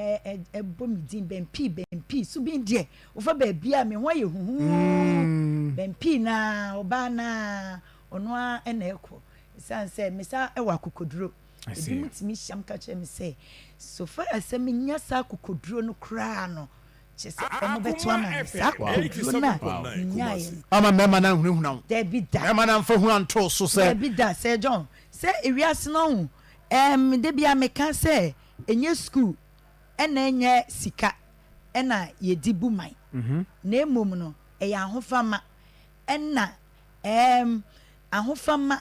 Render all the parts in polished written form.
Ɛbɔ me din Bɛmpii, Bɛmpii, Subin deɛ wofa baabi a me ho ayɛ huhuu. Bɛmpii na ɔbaa na ɔno ara na ɛkɔ. Ɛsiane sɛ me sa wɔ akokoduro. Ebi mu tumi hyiam ka kyerɛ me sɛ so far as sɛ menya saa akokoduro no koraa no, kyerɛ sɛ wɔn bɛto ama me saa akokoduro no a menyaeɛ no. Ama mmarima no anhunahuna wo. Dabi da. Mmarima no amfa hunu anto wo so sɛ. Dabi da, Sir John. Sɛ ewiase no ho, ɛɛm, da biara meka sɛ ɛnyɛ sukuu ɛna ɛnyɛ sika ɛna yɛdi bu man, na mmom no ɛyɛ ahofama ɛna, ɛɛm, ahofama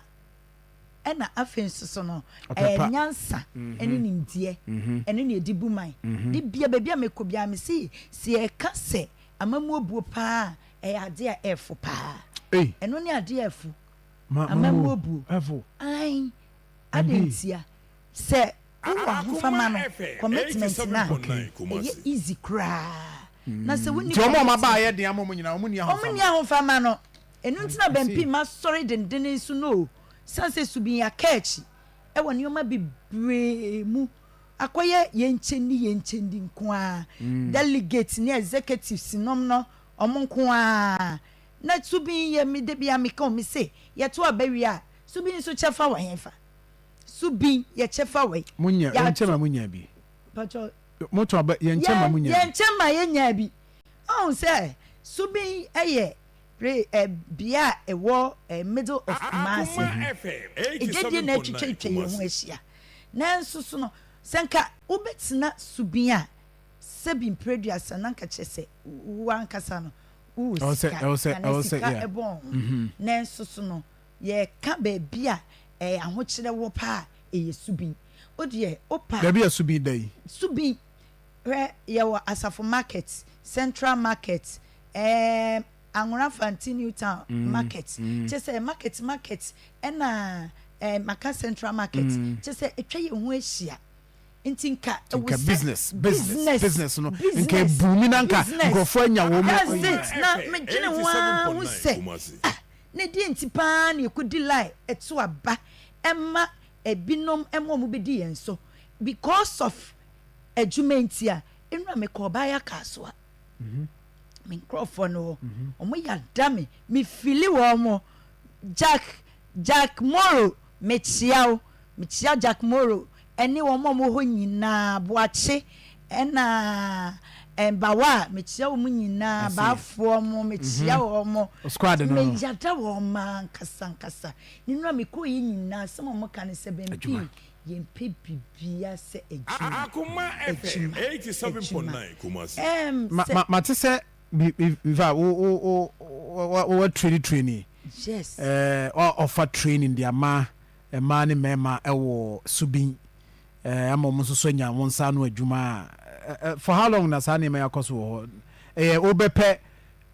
ɛna afei nso so no ɛyɛ nyansa ɛne nimdeɛ ɛno na yɛde bu man. De bia baabi a mekɔ biara mese sɛ yɛka sɛ amammuo buo paa a, ɛyɛ adeɛ a ɛɛfo paa. Ɛno ne adeɛ a ɛfo. Amammuo buo. Ae. Adɛn ntia? Sɛ wowɔ ahofama no, commitment no a, ɛyɛ easy koraa. Na sɛ wonni commitment. Nti wɔn a wɔn aba ayɛ den ama wɔn nyinaa, wɔn nni ahofama. Wɔn nni ahofama no. Ɛno nti na Bɛmpii masɔre dendenen so no o. Sane sɛ Subin aka akyi wɔ nneɛma bebree mu. Akɔyɛ yɛnkyɛndi yɛnkyɛndi nko ara. Delegates ne executives nom no, wɔn nko ara. Na Subin yɛ me da biara meka o, mese yɛto aba wie a, Subin nso kyɛfa wɔ hefa? Subin yɛ kyɛfa wɔ he? Mo nya, yɛnkyɛ ma mo nya bi. Patrɔ. Mo to aba, yɛnkyɛ ma mo nya bi. Yɛnkyɛ ma yɛnya bi. Ɔhu sɛ Subin yɛ pre ɛ bea a ɛwɔ ɛ middle of Kumasi. Edwadie na atwitwatwa yɛn ho ahyia. Nanso so no, sɛ nka wobɛtena Subin a, sɛbi mprɛduasa na nka kyerɛ sɛ wo ankasa no wowɔ sika anaa sika bɔn ho. Nanso so no, yɛreka baabi a ɛɛ ahokyerɛ wɔ paa a, ɛyɛ Subin. Wo deɛ, wopɛ a. Baabi a Subin da yi. Subin, hwɛ, yɛwɔ Asafo Market, Central Market, ɛɛm, Anwona Fanti New Town Market. Kyerɛ sɛ market market ɛna ɛɛ maka Central Market. Kyerɛ sɛ atwa yɛn ho ahyia. Nti nka ɛwɔ Nka sɛ business, business, business, business no, nka business, ebuumi na nka business. nkurɔfoɔ anya wɔn That's it. Na medwene ho ara ho sɛ, ah, na ɛdeɛn nti paa na yɛkɔdi line ɛto aba ɛma ebinom ɛma wɔn bɛdi yɛn so because of adwuma nti a. Nnora mekɔɔ Baya Kasoa. Me nkurɔfoɔ no hɔ. Wɔn yada me. Me fili wɔn. Jack, Jack Moro, mekyia wo. Mekyia Jack Moro ɛne wɔn a wɔwɔ hɔ nyinaa. Boakye ɛna Mbawa, mekyia wɔn nyinaa. Baafoɔ mo, mekyia wɔn. Squad no no. Me yada wɔn ankasa ankasa. Ne nnora mekɔɔ yɛ nyinaa, asɛm a wɔka ne sɛ Bɛmpii. Yɛmpɛ biribiara sɛ adwuma, adwuma, adwuma. Ɛɛm, Ma sɛ. ma mate sɛ bi bi in fact wo wo wo wo wo training training. Yes. Ɛɛ wa ɔfa training de ama mmaa ne mmarima ɛwɔ Subin ɛɛ ama wɔn nso so anya wɔn nsa ano adwuma a ɛ for how long na saa nneɛma yi akɔ so wɔ hɔ? Ɛyɛ wobɛpɛ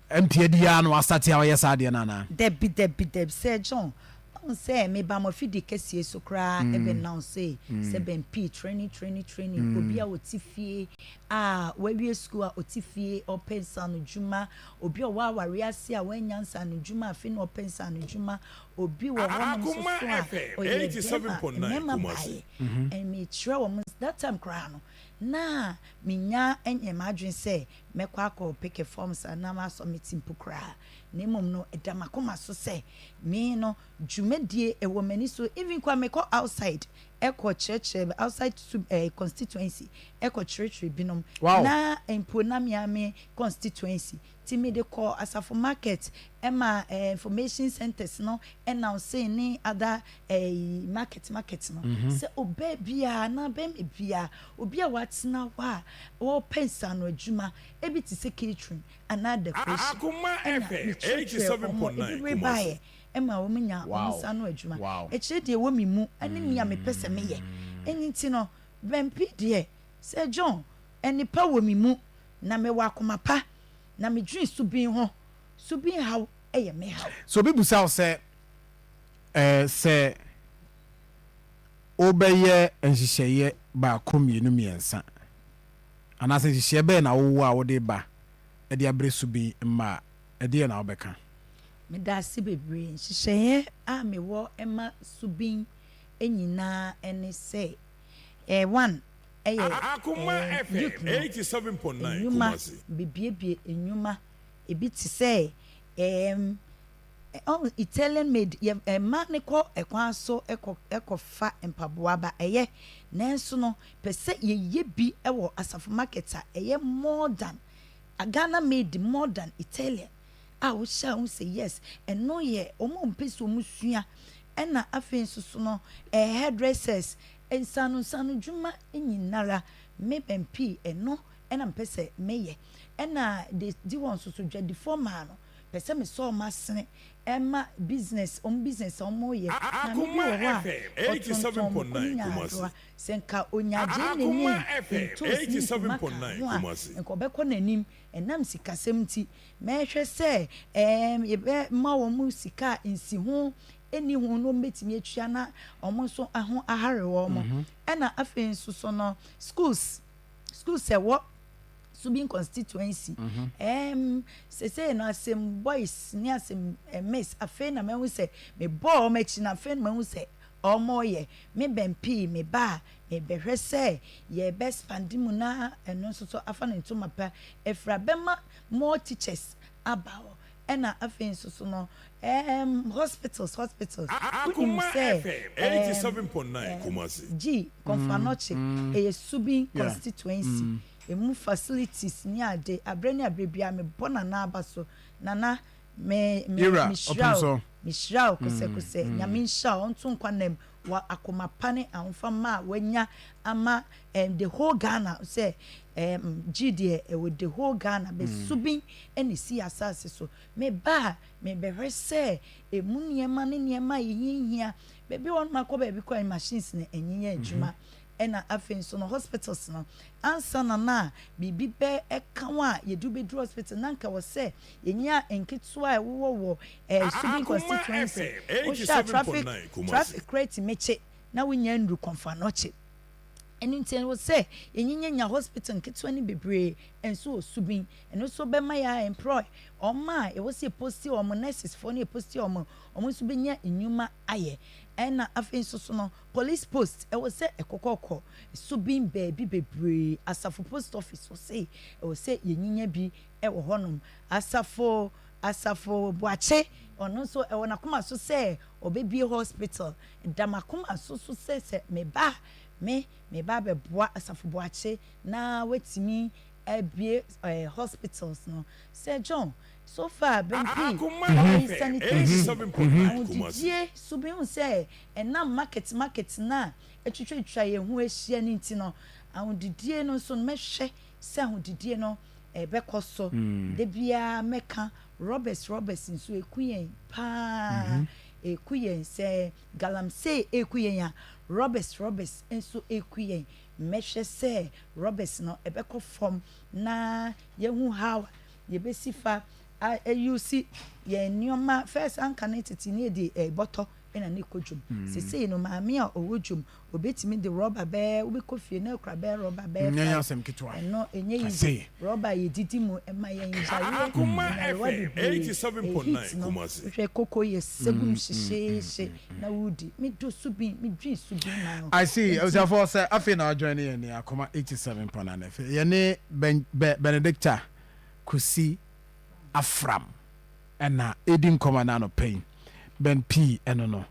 MP adi ara na wasate a ɔyɛ saa adeɛ no anaa? Dabi dabi dabi Sir John, woahu sɛ meba mo afidie kɛseɛ so koraa bɛ announce sɛ bɛn pii training training training, obi a ɔte fie a wawie sukuu a ɔte fie ɔpɛ nsaanodwuma, obi a ɔwɔ awareɛ ase a wannya nsaanodwuma afei na ɔpɛ nsaanodwuma, obi wɔ hɔnom nso so a ɔyɛ bɛrima, mmarima baeɛ and mekyerɛ wɔn, that time koraa no na mennya nyɛɛ m'adwene sɛ mɛkɔ akɔ peke forms anaa masubmit mpo koraa, na mmom no ɛda m'akoma so sɛ me no dwumadie ɛwɔ m'ani so, even koraa mekɔ outside ɛkɔ kyerɛkyerɛ outside sub eh, constituency ɛkɔ kyerɛkyerɛ binom na mpo na me ara me constituency ti mede kɔ asafo market ɛma eh, information centers no announce ne other eh, market market no mm -hmm. sɛ ɔbaa biara anaa bɛrima biara obi a watena hɔ a ɔrepɛ nsaano adwuma, ebi te sɛ catering anaa decoration, ɛna mekyerɛkyerɛɛ wɔn, ebi baeɛ ma wɔnyaa wɔn nsa ano adwuma. Ɛkyerɛ deɛ ɛwɔ me mu ne nea mepɛ sɛ meyɛ. Ɛno nti no, Bɛmpi deɛ, Sir John, nnepa wɔ me mu, na mewɔ akoma pa, na medwene subin ho. Subin haw yɛ me haw. Sɛ obi bisa wo sɛ, Ɛɛ, sɛ Wobɛyɛ nhyehyɛeɛ baako, mmienu, mmiɛnsa, anaasɛ nhyehyɛeɛ bɛn na wowɔ a wode ba de abrɛ subin mma a, ɛdeɛn na wobɛka? Medaase bebree. Nhyehyɛeɛ a mewɔ ma subin nyinaa ne sɛ, one, Ɛyɛ ɛɛm youth no nnwuma, bebiebie nnwuma, ebi te sɛ ɛɛm ɔn Italian made, yɛ mmaa no kɔ ɛkwan so kɔ kɔ fa mpaboa ba, ɛyɛ, nanso no pɛ sɛ yɛyɛ bi wɔ asafo market a ɛyɛ more than Ghana made, more than Italian a wohyɛ a wohu sɛ yes, ɛno yɛ wɔn a wɔpɛ sɛ wɔsua. Ɛna afei nso so no eh, hairdressers, nsaano nsaano dwuma nyinara me bɛn pii ɛno ɛna mepɛ sɛ meyɛ. Ɛna de di hɔ nso so dwadifoɔ maa no pɛ sɛ mesɔ wɔn asene ɛma business, wɔn business a wɔyɛ. Maame bi wɔ hɔ a ɔtontɔn mako ne nyaadoa, sɛ nka ɔnya gyeene ne ntoosi ne nkruma ka ho a nka ɔbɛkɔ n'anim. Ɛnam sikasɛm nti, mɛhwɛ sɛ ɛɛm yɛbɛma wɔn sika a nsiho nni ho na wɔbɛtumi atua na wɔn nso ho ahare wɔn. Ɛna afei nso so no, schools, schools ɛwɔ Subin constituency, ɛɛm sesei no asɛm boys ne asɛm miss, afei na mahu sɛ mebɔɔ wɔn akyi no, afei na mahu sɛ wɔreyɛ. Me bɛn pii me ba a, mebɛhwɛ sɛ yɛbɛ expand mu na ɛno nso so afa ne ntoma pa afira bɛma more teachers aba hɔ. Ɛna afei nso so no ɛɛm hospitals, hospitals, wonim sɛ ɛɛm ɛɛm G Komfo Anokye ɛyɛ Subin constituency, ɛmu facilities ne ade, aberɛ ne aberɛ biara mebɔ Nana aba so. Nana, me me mehyira wo, mehyira wo kosɛkosɛ, Nyame nhyira wo, ɔnto nkwa nna mu wɔ akoma pa ne ahofama a wanya ama um, the whole Ghana sɛ um, gye deɛ ɛwɔ the whole Ghana bɛ mm. Subin ɛna esi asase so. Meba a mebɛhwɛ sɛ emu nneɛma ne nneɛma a yɛhiahia baabi wɔn akɔ baabi kɔ a machines na ɛnyɛ adwuma. Ɛna afei nso no hospitals no ansa na na biribi bɛ ɛka ho a yɛde wobɛduru hospital na anka wɔ sɛ yɛnya nketewa a ɛwowɔ wɔ eh, Subin constituency. Wohwɛ a traffic traffic koraa tumi kye na wonya nnuru Komfo Anokye. Ɛno nti ɛwɔ sɛ yɛnyinyanya hospital nketewa no bebree nso wɔ Subin. Ɛno nso bɛma yɛ employ wɔn a ɛwɔ sɛ yɛposti wɔn, nurses foɔ no yɛposti wɔn, wɔn nso bɛnya nnwuma ayɛ. Ɛna afei nso so no Police post, ɛwɔ sɛ ɛkɔkɔkɔ so bin baabi bebree. Asafo post office, ɔse ɛwɔ sɛ yɛnyinya bi wɔ hɔnom. Asafo, Asafo Boakye, ɔno nso ɛwɔ n'akoma so sɛ ɔbɛbue hospital. Ɛda m'akoma so nso sɛ sɛ meba a, me, meba abɛboa Asafo Boakye na watumi abue eh, hospitals no. Sir John, so far bɛn pii, ɛyi sanitation, ahodidie so mehu sɛ ɛnam market market no a atwitwatwitwa yɛn ho ahyia no nti no, ahodidie no nso no mɛhwɛ sɛ ahodidie no ɛbɛkɔ so. Da biara mɛka robbers robbers nso ɛku yɛn paa, ɛku yɛn sɛ galamsey ɛku yɛn a, robbers robbers nso ɛku yɛn. Mɛhwɛ sɛ robbers no ɛbɛkɔ fam na yɛhu how a yɛbɛsi fa a use yɛn nneɛma. First anka ne tete ne yɛde eh, bɔtɔ na ne kɔ dwom. Mm. Sesei no maame a ɔwɔ dwom obetumi de rɔba bɛɛ wobɛkɔ fie na akura bɛɛ rɔba bɛɛ mm, five. Asɛm ketewa. Ɛno ɛnyɛ easy. Rɔba a yɛdidi mu ɛma yɛn yareɛ nyarewa bebree. Heat no wohwɛ koko yɛ sɛgum mm, hyehyeehye na wodi. Medɔ subin, medwen subin ma no. I see. Abusuafoɔ sɛ afei na ajoin yɛn ne Akoma 87.9 FM. Yɛne Ben, Benedicta Kusi Afram ɛna ɛdi nkɔmɔ na anɔpa yi. Ben P ɛno no.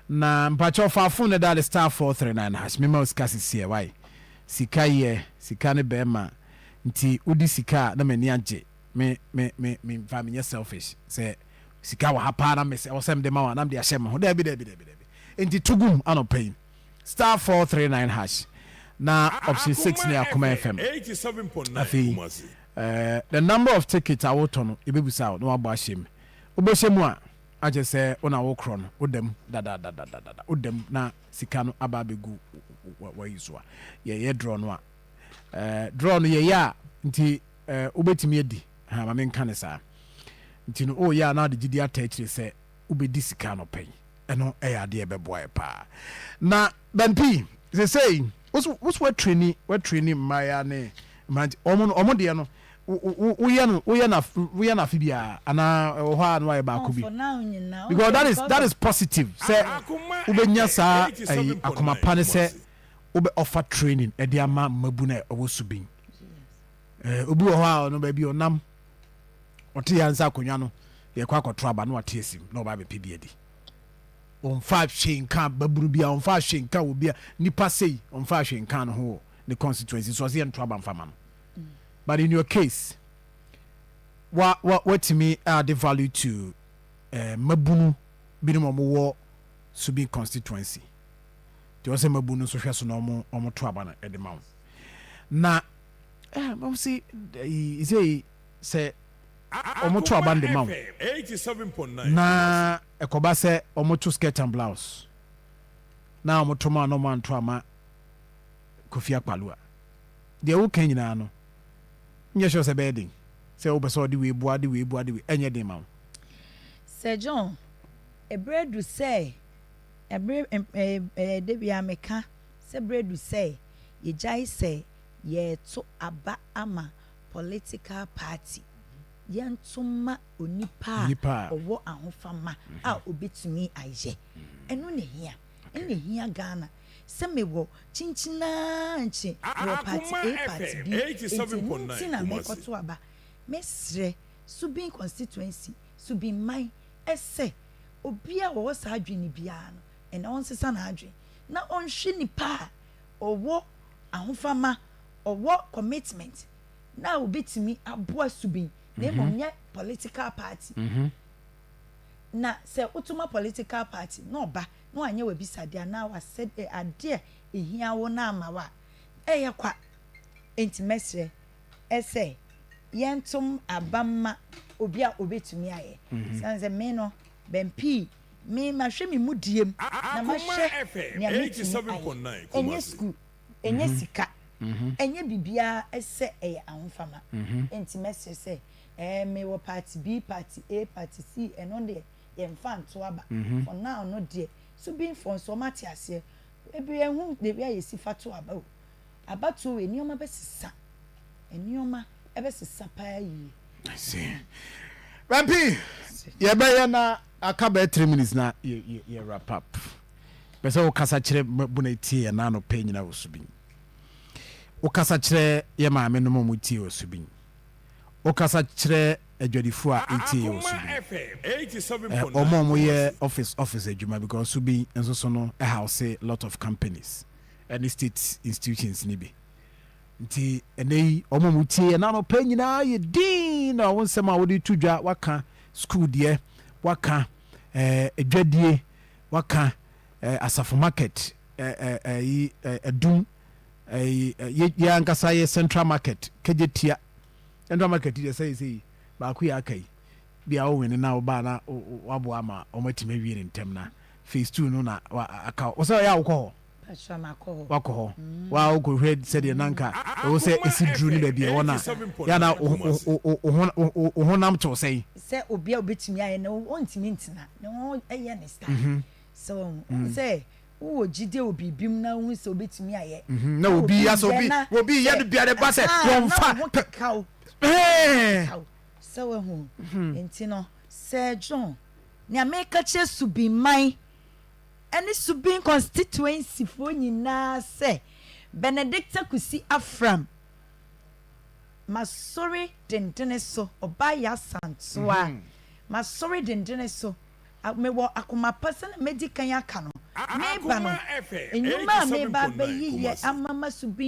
Na mpakyɛw fa phone no dial *439# mema wo sika sisiɛ wai. Sika yɛ, sika ne bɛɛma nti wodi sika a na m'ani agye. Me me me me nfa menyɛ selfish sɛ sika wɔ ha paa na mesɛ ɛwɔ sɛ mede ma wo a na mede ahyɛ me ho. Daabi daabi daabi daabi. Nti to gum anɔpa yi. *439# na option 6 ne Akoma FM. Afei eh, the number of tickets a wotɔ no yɛbɛbusa wo na wabɔ ahyɛ mu. Wobɛhyɛ mu a akyɛ sɛ wo na wokorɔ no woda mu dadadadadada woda mu na sika no aba abɛgu wayi so a yɛyɛ draw no a eh, draw no yɛyɛ a nti eh, wobɛtumi adi ha ma menka ne saa nti no woyɛ a na wode gyidi ata akyire sɛ wobɛdi sika no pɛn. Ɛno ɛyɛ adeɛ ɛbɛboa yɛ paa. Na Bɛmpi, sesei woso woso watreni watreni mmayewa ne mmerante wɔn no wɔn deɛ no woyɛ no woyɛ no woyɛ no afe biara anaa ɛwɔ hɔ a na wayɛ baako bi? For now nyinaa Because that is that is positive sɛ wobɛnya saa ɛyi akoma pa ne sɛ. Wobɛ offer training ɛde ama mmabu no a ɛwɔ Subin. Obi wɔ hɔ a ɔno baabi ɔnam ɔte yɛ ansa akonnwa no yɛkɔ akɔto aba na wate asim na ɔba abɛpɛ bi adi. Ɔmfa hwee nka babunu bi a, ɔmfa hwee nka obi a nipa sei, ɔmfa hwee nka no ho wɔ ne constituency so, ɔsɛ yɛnto aba mfa ma no. But in your case, wa wa watumi add value to mmabunu binom a wɔwɔ Subin constituency, nti wɔsɛ mmabunu nso hwɛ so na ɔmo to aba no ɛde ma wo na wɔn si ɛyi sɛ ɔmo to aba no de ma wo na ɛkɔba sɛ ɔmo to skirt and blouse na ɔmo to ma na ɔmo anto ama Kofi Akpaloo a, deɛ woka nyinaa no nyɛ sure sɛ ɛbɛyɛ den sɛ wopɛ sɛ ɔde wei boa de wei boa de wei, ɛnyɛ den ma wo? Sir John, ɛberɛ du sɛ ɛberɛ ɛɛ de bia meka sɛ berɛ du sɛ yɛgyae sɛ yɛreto aba ama political party, yɛnto ma onipa a Nipa a ɔwɔ ahofama a obetumi ayɛ. Ɛno na hia, ɛna hia Ghana sɛ mewɔ kyinkyinaa nkye mewɔ party A, party B, nti ɛno nti na mekɔto aba. Mesrɛ Subin constituency, Subin man, ɛsɛ obi a wɔwɔ saa adwene biara no ɛna ɔnsesa n'adwene na ɔnhwɛ nipa a ɔwɔ ahofama, ɔwɔ commitment na obetumi aboa Subin, na mmom nyɛ political party. Na sɛ wotoma political party na ɔba na wanyɛ w'abisadeɛ anaa wasɛ adeɛ ehia wo na ama wo a, ɛyɛ kwa. Nti mɛsrɛ ɛsɛ yɛntom aba ma obi a obetumi ayɛ, san sɛ me no bɛn pii me mahwɛ me mu diem na mahwɛ nea metumi ayɛ. Ɛnyɛ school, ɛnyɛ sika, ɛnyɛ biribiara, ɛsɛ ɛyɛ ahofama. Nti mɛsrɛ sɛ mewɔ party B, party A, party C, ɛno deɛ yɛmfa nto aba. For now no deɛ, Subinfoɔ nso ɔmo ate aseɛ ebi ɛho de bi a yɛsi fa to aba o. Abatoɔ wei, nneɛma bɛsesa, nneɛma ɛbɛsesa paa yie. Bɛmpi yɛbɛyɛ na aka bɛyɛ 3 minutes na yɛ wrap up. Pɛ sɛ wokasa kyerɛ buna tie yɛ naano pɛ nyina wɔ Subin, wokasa kyerɛ yɛ maame nom a ɔmo tie wɔ Subin, wokasa kyerɛ adwadifoɔ a ɛtie yɛ wɔ Subin, ɔmo a ɔmo yɛ office adwuma, because Subin nso so no ɛhouse lot of companies ɛne state institutions ni bi. Nti ɛnɛ yi ɔmo a ɔmo tie yɛ naano pɛ nyinaa yɛ din na ɔmo nsɛm a wɔde to dwa, waka school deɛ, waka adwadie, waka asafo market, ɛɛ ɛyi ɛdum ɛyi yɛ ankasa yɛ central market, kegye tia central market deɛ, sɛ yi baako yɛ aka yi bi a wɔwene na ɔbaa na waboa ama wɔn atumi awie ne ntɛm na phase two no na aka wɔsɛ ɔyɛ awokɔ hɔ. Wakɔ hɔ wa wokɔhwɛ sɛdeɛ nanka ɛwɔ sɛ ɛsi duru ne baabi ɛwɔ no a yɛna wo honam tew sɛn? Sɛ obi a obetumi ayɛ na ɔntumi ntena na ɔyɛ ne style so sɛ wowɔ gyidie wɔ biribi mu na wohu sɛ obetumi ayɛ. Na obi asɛ obi yɛ no biara ba sɛ wɔmfa na wo ho kekaw sɛ wahu. Nti no sɛ John, nea meka kyerɛ Subinman ɛne Subin constituency foɔ nyinaa sɛ Benedicta Kusi Afram masɔre dendene so, ɔbaa yɛ asantoa masɔre dendene so, mewɔ akoma pa sɛ na medi kan aka no, meba no nnwuma a meba bɛyi yɛ ama ma Subin.